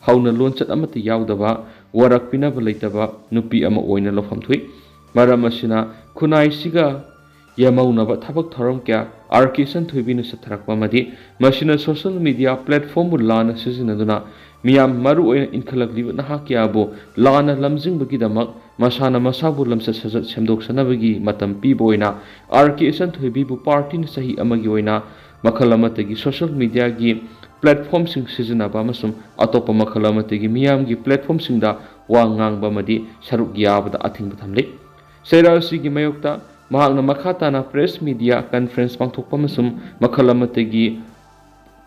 ꯍꯧꯅ ꯂꯣꯟꯆꯠ ꯑꯃꯠꯇ ꯌꯥꯎꯗꯕ, ꯋꯥꯔꯛꯄꯤꯅꯕ ꯂꯩꯇꯕ ꯅꯨꯄꯤ ꯑꯃ ꯑꯣꯏꯅ ꯂꯧꯐꯝ ꯊꯣꯛꯏ꯫ ꯃꯔꯝ ꯑꯁꯤꯅ, ꯈꯨꯟꯅꯥꯏꯁꯤꯒ ꯌꯥꯃꯧꯅꯕ ꯊꯕꯛ ꯊꯧꯔꯝ ꯀꯌꯥ ꯑꯥꯔ ꯀꯦ ꯏꯆꯟꯊꯣꯏꯕꯤꯅ ꯆꯠꯊꯔꯛꯄ ꯑꯃꯗꯤ ꯃꯁꯤꯅ social media platform ꯕꯨ ꯂꯥꯟꯅ ꯁꯤꯖꯤꯟꯅꯗꯨꯅ ꯃꯤꯌꯥꯝ, ꯃꯔꯨꯑꯣꯏꯅ ꯏꯟꯈꯠꯂꯛꯂꯤꯕ ꯅꯍꯥ ꯀꯌꯥꯕꯨ ꯂꯥꯟꯅ ꯂꯝꯖꯤꯡꯕꯒꯤꯗꯃꯛ ꯃꯁꯥꯅ ꯃꯁꯥꯕꯨ ꯂꯝꯆꯠ ꯁꯥꯖꯠ ꯁꯦꯝꯗꯣꯛꯆꯅꯕꯒꯤ ꯃꯇꯝ ꯄꯤꯕ ꯑꯣꯏꯅ ꯑꯥꯔ ꯀꯦ ꯏꯆꯟꯊꯣꯏꯕꯤꯕꯨ ꯄꯥꯔꯇꯤꯅ ꯆꯍꯤ ꯑꯃꯒꯤ ꯑꯣꯏꯅ ꯃꯈꯜ ꯑꯃꯠꯇꯒꯤ social media ꯒꯤ platform ꯁꯤꯡ ꯁꯤꯖꯤꯟꯅꯕ ꯑꯃꯁꯨꯡ ꯑꯇꯣꯞꯄ ꯃꯈꯜ ꯑꯃꯠꯇꯒꯤ ꯃꯤꯌꯥꯝꯒꯤ platform ꯁꯤꯡꯗ ꯋꯥ ꯉꯥꯡꯕ ꯑꯃꯗꯤ ꯁꯔꯨꯛ ꯌꯥꯕꯗ ꯑꯊꯤꯡꯕ ꯊꯝꯂꯤ꯫ ꯆꯩꯔꯥꯛ ꯑꯁꯤꯒꯤ ꯃꯥꯌꯣꯛꯇ ꯃꯍꯥꯛꯅ ꯃꯈꯥ ꯇꯥꯅ press media conference ꯄꯥꯡꯊꯣꯛꯄ ꯑꯃꯁꯨꯡ ꯃꯈꯜ ꯑꯃꯠꯇꯒꯤ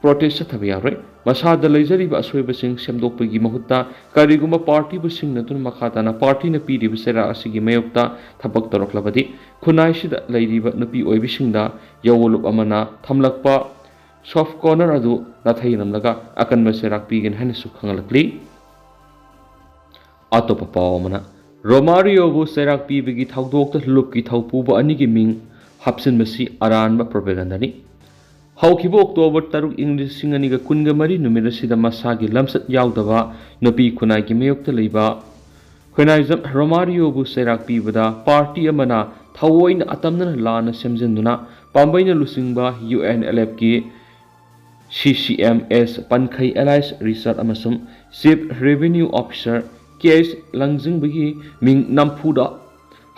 protest ꯆꯠꯊꯕ ꯌꯥꯔꯣꯏ꯫ ꯃꯁꯥꯗ ꯂꯩꯖꯔꯤꯕ ꯑꯁꯣꯏꯕꯁꯤꯡ ꯁꯦꯝꯗꯣꯛꯄꯒꯤ ꯃꯍꯨꯠꯇ, ꯀꯔꯤꯒꯨꯝꯕ ꯄꯥꯔꯇꯤꯕꯨ ꯁꯤꯡꯅꯗꯨꯅ ꯃꯈꯥ ꯇꯥꯅ ꯄꯥꯔꯇꯤꯅ ꯄꯤꯔꯤꯕ ꯆꯩꯔꯥꯛ ꯑꯁꯤꯒꯤ ꯃꯥꯌꯣꯛꯇ ꯊꯕꯛ ꯇꯧꯔꯛꯂꯕꯗꯤ, ꯈꯨꯟꯅꯥꯏꯁꯤꯗ ꯂꯩꯔꯤꯕ ꯅꯨꯄꯤ ꯑꯣꯏꯕꯤꯁꯤꯡꯗ ꯌꯥꯑꯣꯜꯂꯨꯞ ꯑꯃꯅ ꯊꯝꯂꯛꯄ soft corner ꯑꯗꯨ ꯅꯥꯊꯩꯔꯝꯂꯒ ꯑꯀꯟꯕ ꯆꯩꯔꯥꯛ ꯄꯤꯒꯅꯤ ꯍꯥꯏꯅꯁꯨ ꯈꯪꯍꯜꯂꯛꯂꯤ꯫ ꯑꯇꯣꯞꯄ ꯄꯥꯎ ꯑꯃꯅ, ꯔꯣꯃꯥꯔꯤꯌꯣꯕꯨ ꯆꯩꯔꯥꯛ ꯄꯤꯕꯒꯤ ꯊꯧꯗꯣꯛꯇ ꯂꯨꯞꯀꯤ ꯊꯧꯄꯨꯕ ꯑꯅꯤꯒꯤ ꯃꯤꯡ ꯍꯥꯞꯆꯤꯟꯕꯁꯤ ꯑꯔꯥꯟꯕ propaganda ꯅꯤ꯫ ꯍꯧꯈꯤꯕ October ꯇꯔꯨꯛ, ꯏꯪ ꯂꯤꯁꯤꯡ ꯑꯅꯤꯒ ꯀꯨꯟꯒ ꯃꯔꯤ ꯅꯨꯃꯤꯠ ꯑꯁꯤꯗ ꯃꯁꯥꯒꯤ ꯂꯝꯆꯠ ꯌꯥꯎꯗꯕ ꯅꯨꯄꯤ ꯈꯨꯟꯅꯥꯏꯒꯤ ꯃꯥꯌꯣꯛꯇ ꯂꯩꯕ ꯈꯨꯟꯅꯥꯏꯖꯝ ꯔꯣꯃꯥꯔꯤꯌꯣꯕꯨ ꯆꯩꯔꯥꯛ ꯄꯤꯕꯗ ꯄꯥꯔꯇꯤ ꯑꯃꯅ ꯊꯑꯣꯏꯅ ꯑꯇꯝꯅꯅ ꯂꯥꯟꯅ ꯁꯦꯝꯖꯤꯟꯗꯨꯅ ꯄꯥꯝꯕꯩꯅ ꯂꯨꯆꯤꯡꯕ ꯌꯨ ꯑꯦꯟ ꯑꯦꯜ ꯑꯦꯐ ꯀꯤ ꯁꯤ ꯁꯤ ꯑꯦꯝ ꯑꯦꯁ ꯄꯟꯈꯩ ꯑꯦꯂꯥꯏꯁ ꯔꯤꯆꯥꯔꯗ ꯑꯃꯁꯨꯡ Chief Revenue Officer ꯀꯦꯁ ꯂꯪꯖꯤꯡꯕꯒꯤ ꯃꯤꯡ ꯅꯝꯐꯨꯗ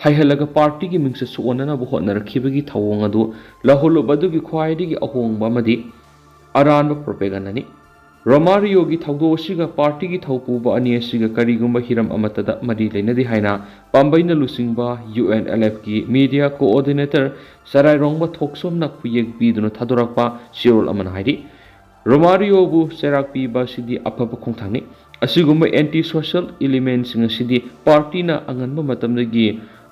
ꯍꯩꯍꯜꯂꯒ ꯄꯥꯔꯇꯤꯒꯤ ꯃꯤꯡꯆꯠ ꯁꯣꯛꯍꯟꯅꯅꯕ ꯍꯣꯠꯅꯔꯛꯈꯤꯕꯒꯤ ꯊꯧꯑꯣꯡ ꯑꯗꯨ ꯂꯧꯍꯜꯂꯨꯕ ꯑꯗꯨꯒꯤ ꯈ꯭ꯋꯥꯏꯗꯒꯤ ꯑꯍꯣꯡꯕ ꯑꯃꯗꯤ ꯑꯔꯥꯟꯕ ꯄ꯭ꯔꯣꯄꯦꯒꯟꯗꯅꯤ꯫ ꯔꯣꯃꯥꯔꯤꯌꯣꯒꯤ ꯊꯧꯗꯣꯛ ꯑꯁꯤꯒ ꯄꯥꯔꯇꯤꯒꯤ ꯊꯧꯄꯨꯕ ꯑꯅꯤ ꯑꯁꯤꯒ ꯀꯔꯤꯒꯨꯝꯕ ꯍꯤꯔꯝ ꯑꯃꯠꯇꯗ ꯃꯔꯤ ꯂꯩꯅꯗꯦ ꯍꯥꯏꯅ ꯄꯥꯝꯕꯩꯅ ꯂꯨꯆꯤꯡꯕ ꯌꯨ ꯑꯦꯟ ꯑꯦꯜ ꯑꯦꯐꯀꯤ ꯃꯤꯗꯤꯌꯥ ꯀꯣꯑꯣꯔꯗꯤꯅꯦꯇꯔ ꯆꯔꯥꯏꯔꯣꯡꯕ ꯊꯣꯛꯆꯣꯝꯅ ꯈꯨꯌꯦꯛ ꯄꯤꯗꯨꯅ ꯊꯥꯗꯣꯔꯛꯄ ꯆꯦꯔꯣꯜ ꯑꯃꯅ ꯍꯥꯏꯔꯤ, ꯔꯣꯃꯥꯔꯤꯌꯣꯕꯨ ꯆꯩꯔꯥꯛ ꯄꯤꯕ ꯑꯁꯤꯗꯤ ꯑꯐꯕ ꯈꯣꯡꯊꯥꯡꯅꯤ꯫ ꯑꯁꯤꯒꯨꯝꯕ ꯑꯦꯟꯇꯤ ꯁꯣꯁꯤꯌꯦꯜ ꯏꯂꯤꯃꯦꯟꯁꯤꯡ ꯑꯁꯤꯗꯤ ꯄꯥꯔꯇꯤꯅ ꯑꯉꯟꯕ ꯃꯇꯝꯗꯒꯤ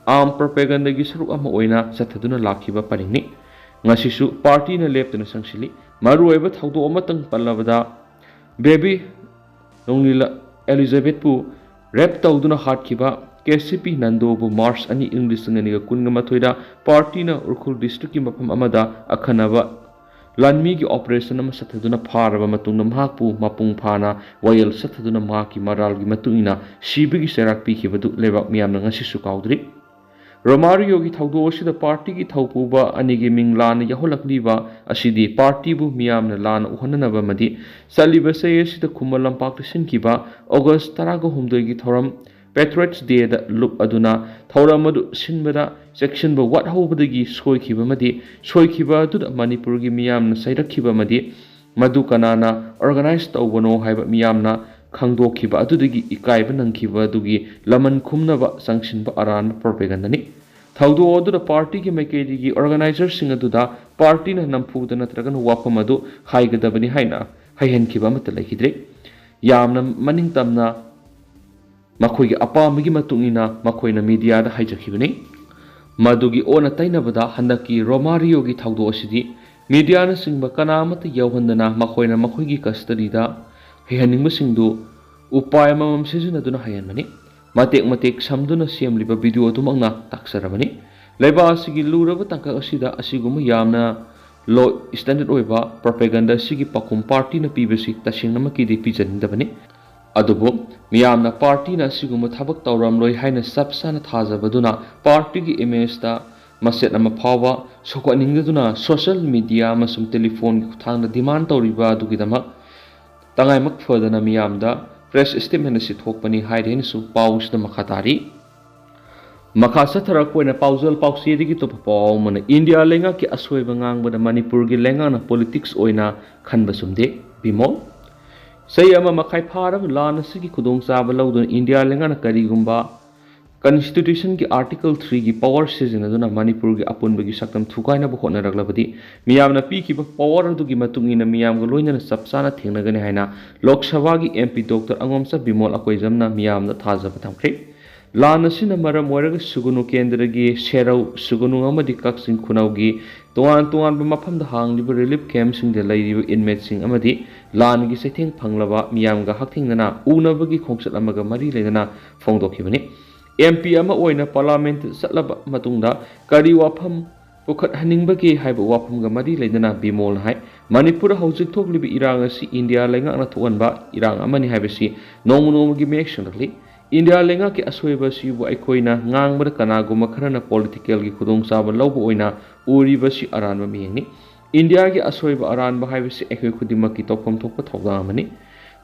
ꯑꯥꯔꯝ ꯄ꯭ꯔꯣꯄꯦꯒꯟꯗꯒꯤ ꯁꯔꯨꯛ ꯑꯃ ꯑꯣꯏꯅ ꯆꯠꯊꯗꯨꯅ ꯂꯥꯛꯈꯤꯕ ꯄꯔꯤꯡꯅꯤ꯫ ꯉꯁꯤꯁꯨ ꯄꯥꯔꯇꯤꯅ ꯂꯦꯞꯇꯅ ꯆꯪꯁꯤꯜꯂꯤ꯫ ꯃꯔꯨꯑꯣꯏꯕ ꯊꯧꯗꯣꯛ ꯑꯃꯇꯪ ꯄꯜꯂꯕꯗ, ꯕꯦꯕꯤ ꯅꯣꯡꯂꯤꯂꯥ ꯑꯦꯂꯤꯖꯥꯕꯦꯊꯄꯨ ꯔꯦꯞ ꯇꯧꯗꯨꯅ ꯍꯥꯠꯈꯤꯕ ꯀꯦ ꯁꯤ ꯄꯤ ꯅꯟꯗꯣꯕꯨ ꯃꯥꯔꯆ ꯑꯅꯤ, ꯏꯪ ꯂꯤꯁꯤꯡ ꯑꯅꯤꯒ ꯀꯨꯟꯒ ꯃꯥꯊꯣꯏꯗ ꯄꯥꯔꯇꯤꯅ ꯎꯈ꯭ꯔꯨꯜ ꯗꯤꯁꯇ꯭ꯔꯤꯛꯀꯤ ꯃꯐꯝ ꯑꯃꯗ ꯑꯈꯟꯅꯕ ꯂꯥꯟꯃꯤꯒꯤ ꯑꯣꯄꯔꯦꯁꯟ ꯑꯃ ꯆꯠꯊꯗꯨꯅ ꯐꯥꯔꯕ ꯃꯇꯨꯡꯗ ꯃꯍꯥꯛꯄꯨ ꯃꯄꯨꯡ ꯐꯥꯅ ꯋꯥꯌꯦꯜ ꯆꯠꯊꯗꯨꯅ ꯃꯍꯥꯛꯀꯤ ꯃꯔꯥꯜꯒꯤ ꯃꯇꯨꯡ ꯏꯟꯅ ꯁꯤꯕꯒꯤ ꯆꯩꯔꯥꯛ ꯄꯤꯈꯤꯕꯗꯨ ꯂꯩꯕꯥꯛ ꯃꯤꯌꯥꯝꯅ ꯉꯁꯤꯁꯨ ꯀꯥꯎꯗ꯭ꯔꯤ꯫ ꯔꯣꯃꯥꯔꯤꯌꯣꯒꯤ ꯊꯧꯗꯣꯛ ꯑꯁꯤꯗ ꯄꯥꯔꯇꯤꯒꯤ ꯊꯧꯄꯨꯕ ꯑꯅꯤꯒꯤ ꯃꯤꯡ ꯂꯥꯟꯅ ꯌꯥꯎꯍꯜꯂꯛꯂꯤꯕ ꯑꯁꯤꯗꯤ ꯄꯥꯔꯇꯤꯕꯨ ꯃꯤꯌꯥꯝꯅ ꯂꯥꯟꯅ ꯎꯍꯟꯅꯅꯕ ꯑꯃꯗꯤ ꯆꯠꯂꯤꯕ ꯆꯍꯤ ꯑꯁꯤꯗ ꯈꯨꯃꯟ ꯂꯝꯄꯥꯛꯇ ꯁꯤꯟꯈꯤꯕ ꯑꯣꯒꯁ ꯇꯔꯥꯒ ꯍꯨꯝꯗꯣꯏꯒꯤ ꯊꯧꯔꯝ ꯄꯦꯇ꯭ꯔꯣꯏꯠꯁ ꯗꯦꯗ ꯂꯨꯞ ꯑꯗꯨꯅ ꯊꯧꯔꯝ ꯑꯗꯨ ꯁꯤꯟꯕꯗ ꯆꯦꯛꯁꯤꯟꯕ ꯋꯥꯠꯍꯧꯕꯗꯒꯤ ꯁꯣꯏꯈꯤꯕ ꯑꯃꯗꯤ ꯁꯣꯏꯈꯤꯕ ꯑꯗꯨꯗ ꯃꯅꯤꯄꯨꯔꯒꯤ ꯃꯤꯌꯥꯝꯅ ꯆꯩꯔꯛꯈꯤꯕ ꯑꯃꯗꯤ ꯃꯗꯨ ꯀꯅꯥꯅ ꯑꯣꯔꯒꯅꯥꯏꯖ ꯇꯧꯕꯅꯣ ꯍꯥꯏꯕ ꯃꯤꯌꯥꯝꯅ ꯈꯪꯗꯣꯛꯈꯤꯕ ꯑꯗꯨꯗꯒꯤ ꯏꯀꯥꯏꯕ ꯅꯪꯈꯤꯕ ꯑꯗꯨꯒꯤ ꯂꯃꯟ ꯈꯨꯝꯅꯕ ꯆꯪꯁꯤꯟꯕ ꯑꯔꯥꯟꯕ ꯄ꯭ꯔꯣꯄꯦꯒꯟꯗꯅꯤ꯫ ꯊꯧꯗꯣꯛ ꯑꯗꯨꯗ ꯄꯥꯔꯇꯤꯒꯤ ꯃꯥꯏꯀꯩꯗꯒꯤ ꯑꯣꯔꯒꯅꯥꯏꯖꯔꯁꯤꯡ ꯑꯗꯨꯗ ꯄꯥꯔꯇꯤꯅ ꯅꯝꯐꯨꯗ ꯅꯠꯇ꯭ꯔꯒꯅ ꯋꯥꯐꯝ ꯑꯗꯨ ꯍꯥꯏꯒꯗꯕꯅꯤ ꯍꯥꯏꯅ ꯍꯥꯏꯍꯟꯈꯤꯕ ꯑꯃꯠꯇ ꯂꯩꯈꯤꯗ꯭ꯔꯦ꯫ ꯌꯥꯝꯅ ꯃꯅꯤꯡ ꯇꯝꯅ ꯃꯈꯣꯏꯒꯤ ꯑꯄꯥꯝꯕꯒꯤ ꯃꯇꯨꯡ ꯏꯟꯅ ꯃꯈꯣꯏꯅ ꯃꯤꯗꯤꯌꯥꯗ ꯍꯥꯏꯖꯈꯤꯕꯅꯤ꯫ ꯃꯗꯨꯒꯤ ꯑꯣꯟꯅ ꯇꯩꯅꯕꯗ ꯍꯟꯗꯛꯀꯤ ꯔꯣꯃꯥꯔꯤꯌꯣꯒꯤ ꯊꯧꯗꯣꯛ ꯑꯁꯤꯗꯤ ꯃꯤꯗꯤꯌꯥꯅꯆꯤꯡꯕ ꯀꯅꯥ ꯑꯃꯠꯇ ꯌꯥꯎꯍꯟꯗꯅ ꯃꯈꯣꯏꯅ ꯃꯈꯣꯏꯒꯤ ꯀꯁꯇꯗꯤꯗ ꯍꯩꯍꯟꯅꯤꯡꯕꯁꯤꯡꯗꯨ ꯎꯄꯥꯏ ꯑꯃꯃꯝ ꯁꯤꯖꯤꯟꯅꯗꯨꯅ ꯍꯩꯍꯟꯕꯅꯤ꯫ ꯃꯇꯦꯛ ꯃꯇꯦꯛ ꯁꯝꯗꯨꯅ ꯁꯦꯝꯂꯤꯕ ꯚꯤꯗꯤꯑꯣ ꯑꯗꯨꯃꯛꯅ ꯇꯥꯛꯆꯔꯕꯅꯤ꯫ ꯂꯩꯕꯥꯛ ꯑꯁꯤꯒꯤ ꯂꯨꯔꯕ ꯇꯥꯡꯀꯛ ꯑꯁꯤꯗ ꯑꯁꯤꯒꯨꯝꯕ ꯌꯥꯝꯅ ꯂꯣ ꯁ꯭ꯇꯦꯟꯗꯔꯗ ꯑꯣꯏꯕ ꯄ꯭ꯔꯣꯄꯦꯒꯟꯗꯥ ꯑꯁꯤꯒꯤ ꯄꯥꯎꯈꯨꯝ ꯄꯥꯔꯇꯤꯅ ꯄꯤꯕꯁꯤ ꯇꯁꯦꯡꯅꯃꯛꯀꯤꯗꯤ ꯄꯤꯖꯅꯤꯡꯗꯕꯅꯤ꯫ ꯑꯗꯨꯕꯨ ꯃꯤꯌꯥꯝꯅ ꯄꯥꯔꯇꯤꯅ ꯑꯁꯤꯒꯨꯝꯕ ꯊꯕꯛ ꯇꯧꯔꯝꯂꯣꯏ ꯍꯥꯏꯅ ꯆꯞ ꯆꯥꯅ ꯊꯥꯖꯕꯗꯨꯅ ꯄꯥꯔꯇꯤꯒꯤ ꯏꯃꯦꯖꯇ ꯃꯆꯦꯠ ꯑꯃ ꯐꯥꯎꯕ ꯁꯣꯛꯍꯟꯅꯤꯡꯗꯗꯨꯅ ꯁꯣꯁꯤꯌꯦꯜ ꯃꯤꯗꯤꯌꯥ ꯑꯃꯁꯨꯡ ꯇꯦꯂꯤꯐꯣꯟꯒꯤ ꯈꯨꯠꯊꯥꯡꯗ ꯗꯤꯃꯥꯟ ꯇꯧꯔꯤꯕ ꯑꯗꯨꯒꯤꯗꯃꯛ ꯇꯉꯥꯏꯃꯛ ꯐꯗꯅ ꯃꯤꯌꯥꯝꯗ ꯄ꯭ꯔꯦꯁ ꯁ꯭ꯇꯦꯠꯃꯦꯟ ꯑꯁꯤ ꯊꯣꯛꯄꯅꯤ ꯍꯥꯏꯔꯤ ꯍꯥꯏꯅꯁꯨ ꯄꯥꯎꯁꯤꯗ ꯃꯈꯥ ꯇꯥꯔꯤ꯫ ꯃꯈꯥ ꯆꯠꯊꯔꯛꯄ ꯑꯣꯏꯅ ꯄꯥꯎꯖꯦꯜ ꯄꯥꯎꯆꯦꯗꯒꯤ ꯑꯇꯣꯞꯄ ꯄꯥꯎ ꯑꯃꯅ ꯏꯟꯗꯤꯌꯥ ꯂꯩꯉꯥꯛꯀꯤ ꯑꯁꯣꯏꯕ ꯉꯥꯡꯕꯗ ꯃꯅꯤꯄꯨꯔꯒꯤ ꯂꯩꯉꯥꯛꯅ ꯄꯣꯂꯤꯇꯤꯛꯁ ꯑꯣꯏꯅ ꯈꯟꯕ ꯆꯨꯝꯗꯦ, ꯕꯤꯃꯣꯜ꯫ ꯆꯍꯤ ꯑꯃ ꯃꯈꯥꯏ ꯐꯥꯔꯕ ꯂꯥꯟ ꯑꯁꯤꯒꯤ ꯈꯨꯗꯣꯡꯆꯥꯕ ꯂꯧꯗꯨꯅ ꯏꯟꯗꯤꯌꯥ ꯂꯩꯉꯥꯛꯅ ꯀꯔꯤꯒꯨꯝꯕ ꯀꯟꯁꯇꯤꯇ꯭ꯌꯨꯁꯟꯒꯤ ꯑꯥꯔꯇꯤꯀꯜ ꯊ꯭ꯔꯤꯒꯤ ꯄꯋꯥꯔ ꯁꯤꯖꯤꯟꯅꯗꯨꯅ ꯃꯅꯤꯄꯨꯔꯒꯤ ꯑꯄꯨꯟꯕꯒꯤ ꯁꯛꯇꯝ ꯊꯨꯒꯥꯏꯅꯕ ꯍꯣꯠꯅꯔꯛꯂꯕꯗꯤ ꯃꯤꯌꯥꯝꯅ ꯄꯤꯈꯤꯕ ꯄꯋꯥꯔ ꯑꯗꯨꯒꯤ ꯃꯇꯨꯡ ꯏꯟꯅ ꯃꯤꯌꯥꯝꯒ ꯂꯣꯏꯅꯅ ꯆꯞ ꯆꯥꯅ ꯊꯦꯡꯅꯒꯅꯤ ꯍꯥꯏꯅ ꯂꯣꯛ ꯁꯚꯥꯒꯤ ꯑꯦꯝ ꯄꯤ ꯗꯣꯛꯇꯔ ꯑꯉꯣꯝꯆꯥ ꯕꯤꯃꯣꯜ ꯑꯀꯣꯏꯖꯝꯅ ꯃꯤꯌꯥꯝꯗ ꯊꯥꯖꯕ ꯊꯝꯈ꯭ꯔꯦ꯫ ꯂꯥꯟ ꯑꯁꯤꯅ ꯃꯔꯝ ꯑꯣꯏꯔꯒ ꯁꯨꯒꯨꯅꯨ ꯀꯦꯟꯗ꯭ꯔꯒꯤ ꯁꯦꯔꯧ, ꯁꯨꯒꯨꯅꯨ ꯑꯃꯗꯤ ꯀꯛꯆꯤꯡ ꯈꯨꯅꯧꯒꯤ ꯇꯣꯉꯥꯟ ꯇꯣꯉꯥꯟꯕ ꯃꯐꯝꯗ ꯍꯥꯡꯂꯤꯕ ꯔꯤꯂꯤꯐ ꯀꯦꯝꯞꯁꯤꯡꯗ ꯂꯩꯔꯤꯕ ꯏꯟꯃꯦꯠꯁꯤꯡ ꯑꯃꯗꯤ ꯂꯥꯟꯒꯤ ꯆꯩꯊꯦꯡ ꯐꯪꯂꯕ ꯃꯤꯌꯥꯝꯒ ꯍꯛꯊꯦꯡꯅꯅ ꯎꯅꯕꯒꯤ ꯈꯣꯡꯆꯠ ꯑꯃꯒ ꯃꯔꯤ ꯂꯩꯅꯅ ꯐꯣꯡꯗꯣꯛꯈꯤꯕꯅꯤ꯫ ꯑꯦꯝ ꯄꯤ ꯑꯃ ꯑꯣꯏꯅ ꯄꯥꯔꯂꯥꯃꯦꯟꯠꯇ ꯆꯠꯂꯕ ꯃꯇꯨꯡꯗ ꯀꯔꯤ ꯋꯥꯐꯝ ꯄꯨꯈꯠꯍꯟꯅꯤꯡꯕꯒꯦ ꯍꯥꯏꯕ ꯋꯥꯐꯝꯒ ꯃꯔꯤ ꯂꯩꯅꯅ ꯕꯤꯃꯣꯜꯅ ꯍꯥꯏ, ꯃꯅꯤꯄꯨꯔꯗ ꯍꯧꯖꯤꯛ ꯊꯣꯛꯂꯤꯕ ꯏꯔꯥꯡ ꯑꯁꯤ ꯏꯟꯗꯤꯌꯥ ꯂꯩꯉꯥꯛꯅ ꯊꯣꯛꯍꯟꯕ ꯏꯔꯥꯡ ꯑꯃꯅꯤ ꯍꯥꯏꯕꯁꯤ ꯅꯣꯡꯃ ꯅꯣꯡꯃꯒꯤ ꯃꯌꯦꯛ ꯁꯦꯡꯂꯛꯂꯤ꯫ ꯏꯟꯗꯤꯌꯥ ꯂꯩꯉꯥꯛꯀꯤ ꯑꯁꯣꯏꯕ ꯑꯁꯤꯕꯨ ꯑꯩꯈꯣꯏꯅ ꯉꯥꯡꯕꯗ ꯀꯅꯥꯒꯨꯝꯕ ꯈꯔꯅ ꯄꯣꯂꯤꯇꯤꯀꯦꯜꯒꯤ ꯈꯨꯗꯣꯡꯆꯥꯕ ꯂꯧꯕ ꯑꯣꯏꯅ ꯎꯔꯤꯕꯁꯤ ꯑꯔꯥꯟꯕ ꯃꯤꯠꯌꯦꯡꯅꯤ꯫ ꯏꯟꯗꯤꯌꯥꯒꯤ ꯑꯁꯣꯏꯕ ꯑꯔꯥꯟꯕ ꯍꯥꯏꯕꯁꯤ ꯑꯩꯈꯣꯏ ꯈꯨꯗꯤꯡꯃꯛꯀꯤ ꯇꯧꯐꯝ ꯊꯣꯛꯄ ꯊꯧꯗꯥꯡ ꯑꯃꯅꯤ꯫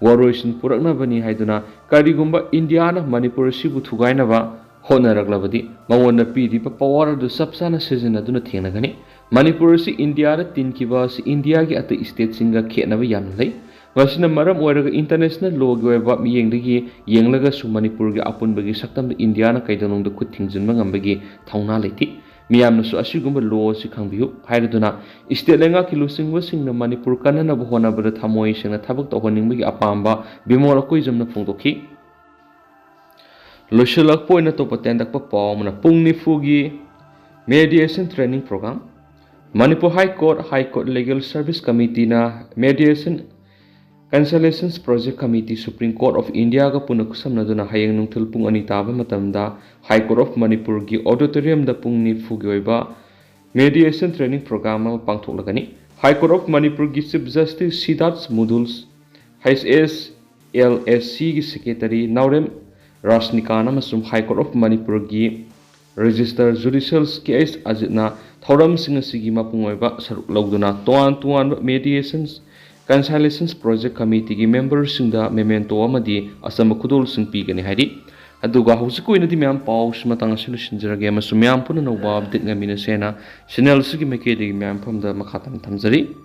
ꯋꯥꯔꯣꯏꯁꯤꯟ ꯄꯨꯔꯛꯅꯕꯅꯤ ꯍꯥꯏꯗꯨꯅ ꯀꯔꯤꯒꯨꯝꯕ ꯏꯟꯗꯤꯌꯥꯅ ꯃꯅꯤꯄꯨꯔ ꯑꯁꯤꯕꯨ ꯊꯨꯒꯥꯏꯅꯕ ꯍꯣꯠꯅꯔꯛꯂꯕꯗꯤ ꯃꯉꯣꯟꯗ ꯄꯤꯔꯤꯕ ꯄꯋꯥꯔ ꯑꯗꯨ ꯆꯞ ꯆꯥꯅ ꯁꯤꯖꯤꯟꯅꯗꯨꯅ ꯊꯦꯡꯅꯒꯅꯤ꯫ ꯃꯅꯤꯄꯨꯔ ꯑꯁꯤ ꯏꯟꯗꯤꯌꯥꯗ ꯇꯤꯟꯈꯤꯕ ꯑꯁꯤ ꯏꯟꯗꯤꯌꯥꯒꯤ ꯑꯇꯩ ꯁ꯭ꯇꯦꯠꯁꯤꯡꯒ ꯈꯦꯠꯅꯕ ꯌꯥꯝꯅ ꯂꯩ꯫ ꯃꯁꯤꯅ ꯃꯔꯝ ꯑꯣꯏꯔꯒ ꯏꯟꯇꯔꯅꯦꯁꯅꯦꯜ ꯂꯣꯒꯤ ꯑꯣꯏꯕ ꯃꯤꯠꯌꯦꯡꯗꯒꯤ ꯌꯦꯡꯂꯒꯁꯨ ꯃꯅꯤꯄꯨꯔꯒꯤ ꯑꯄꯨꯟꯕꯒꯤ ꯁꯛꯇꯝꯗ ꯏꯟꯗꯤꯌꯥꯅ ꯀꯩꯗꯧꯅꯨꯡꯗ ꯈꯨꯠ ꯊꯤꯡꯖꯤꯟꯕ ꯉꯝꯕꯒꯤ ꯊꯧꯅꯥ ꯂꯩꯇꯦ꯫ ꯃꯤꯌꯥꯝꯅꯁꯨ ꯑꯁꯤꯒꯨꯝꯕ ꯂꯣ ꯑꯁꯤ ꯈꯪꯕꯤꯌꯨ ꯍꯥꯏꯔꯗꯨꯅ ꯁ꯭ꯇꯦꯠ ꯂꯩꯉꯥꯛꯀꯤ ꯂꯨꯆꯤꯡꯕꯁꯤꯡꯅ ꯃꯅꯤꯄꯨꯔ ꯀꯟꯅꯅꯕ ꯍꯣꯠꯅꯕꯗ ꯊꯃꯣꯏ ꯁꯦꯡꯅ ꯊꯕꯛ ꯇꯧꯍꯟꯅꯤꯡꯕꯒꯤ ꯑꯄꯥꯝꯕ ꯕꯤꯃꯣꯜ ꯑꯀꯣꯏꯖꯝꯅ ꯐꯣꯡꯗꯣꯛꯈꯤ꯫ ꯂꯣꯏꯁꯤꯜꯂꯛꯄ ꯑꯣꯏꯅ ꯑꯇꯣꯞꯄ ꯇꯦꯟꯇꯛꯄ ꯄꯥꯎ ꯑꯃꯅ, ꯄꯨꯡ ꯅꯤꯐꯨꯒꯤ mediation training program꯫ Manipur high court, high court legal service ꯀꯃꯤꯇꯤꯅ mediation conciliations project committee, Supreme Court of Indiaꯒ ꯄꯨꯟꯅ ꯈꯨꯠꯁꯝꯅꯗꯨꯅ ꯍꯌꯦꯡ ꯅꯨꯡꯊꯤꯜ ꯄꯨꯡ ꯑꯅꯤ ꯇꯥꯕ ꯃꯇꯝꯗ ꯍꯥꯏ ꯀꯣꯔꯠ ꯑꯣꯐ ꯃꯅꯤꯄꯨꯔꯒꯤ ꯑꯣꯗꯤꯇꯣꯔꯤꯌꯝꯗ ꯄꯨꯡ ꯅꯤꯐꯨꯒꯤ ꯑꯣꯏꯕ mediation training program ꯑꯃ ꯄꯥꯡꯊꯣꯛꯂꯒꯅꯤ꯫ ꯍꯥꯏ ꯀꯣꯔꯠ ꯑꯣꯐ ꯃꯅꯤꯄꯨꯔꯒꯤ ꯆꯤꯐ ꯖꯁꯇꯤꯁ ꯁꯤꯗꯥꯔꯊ ꯃꯨꯗꯨꯜꯁ, ꯍꯩꯆ ꯑꯦꯁ ꯑꯦꯜ ꯑꯦꯁ ꯁꯤꯒꯤ ꯁꯦꯀ꯭ꯔꯦꯇꯔꯤ ꯅꯥꯎꯔꯦꯝ ꯔꯥꯖꯅꯤꯀꯥꯟ ꯑꯃꯁꯨꯡ ꯍꯥꯏ ꯀꯣꯔꯠ ꯑꯣꯐ ꯃꯅꯤꯄꯨꯔꯒꯤ ꯔꯦꯖꯤꯁꯇꯔ ꯖꯨꯗꯤꯁꯤꯌꯜ ꯀꯦ ꯑꯩꯆ ꯑꯖꯤꯠꯅ ꯊꯧꯔꯝꯁꯤꯡ ꯑꯁꯤꯒꯤ ꯃꯄꯨꯡ ꯑꯣꯏꯕ ꯁꯔꯨꯛ ꯂꯧꯗꯨꯅ ꯇꯣꯉꯥꯟ ꯇꯣꯉꯥꯟꯕ mediations Consolations Project Committeeꯒꯤ memberꯁꯤꯡꯗ memento ꯑꯃꯗꯤ ꯑꯆꯝꯕ ꯈꯨꯗꯣꯜꯁꯤꯡ ꯄꯤꯒꯅꯤ ꯍꯥꯏꯔꯤ꯫ ꯑꯗꯨꯒ ꯍꯧꯖꯤꯛꯀꯤ ꯑꯣꯏꯅꯗꯤ ꯃꯌꯥꯝ ꯄꯥꯎꯁꯤ ꯃꯇꯥꯡ ꯑꯁꯤꯗ ꯂꯣꯏꯁꯤꯟꯖꯔꯒꯦ, ꯑꯃꯁꯨꯡ ꯃꯌꯥꯝ ꯄꯨꯟꯅ ꯅꯧꯕ update ꯉꯥꯏꯃꯤꯟꯅꯁꯦꯅ channel ꯑꯁꯤꯒꯤ ꯃꯥꯏꯀꯩꯗꯒꯤ ꯃꯌꯥꯝ ꯃꯐꯝꯗ ꯃꯈꯥ ꯇꯥꯅ ꯊꯝꯖꯔꯤ꯫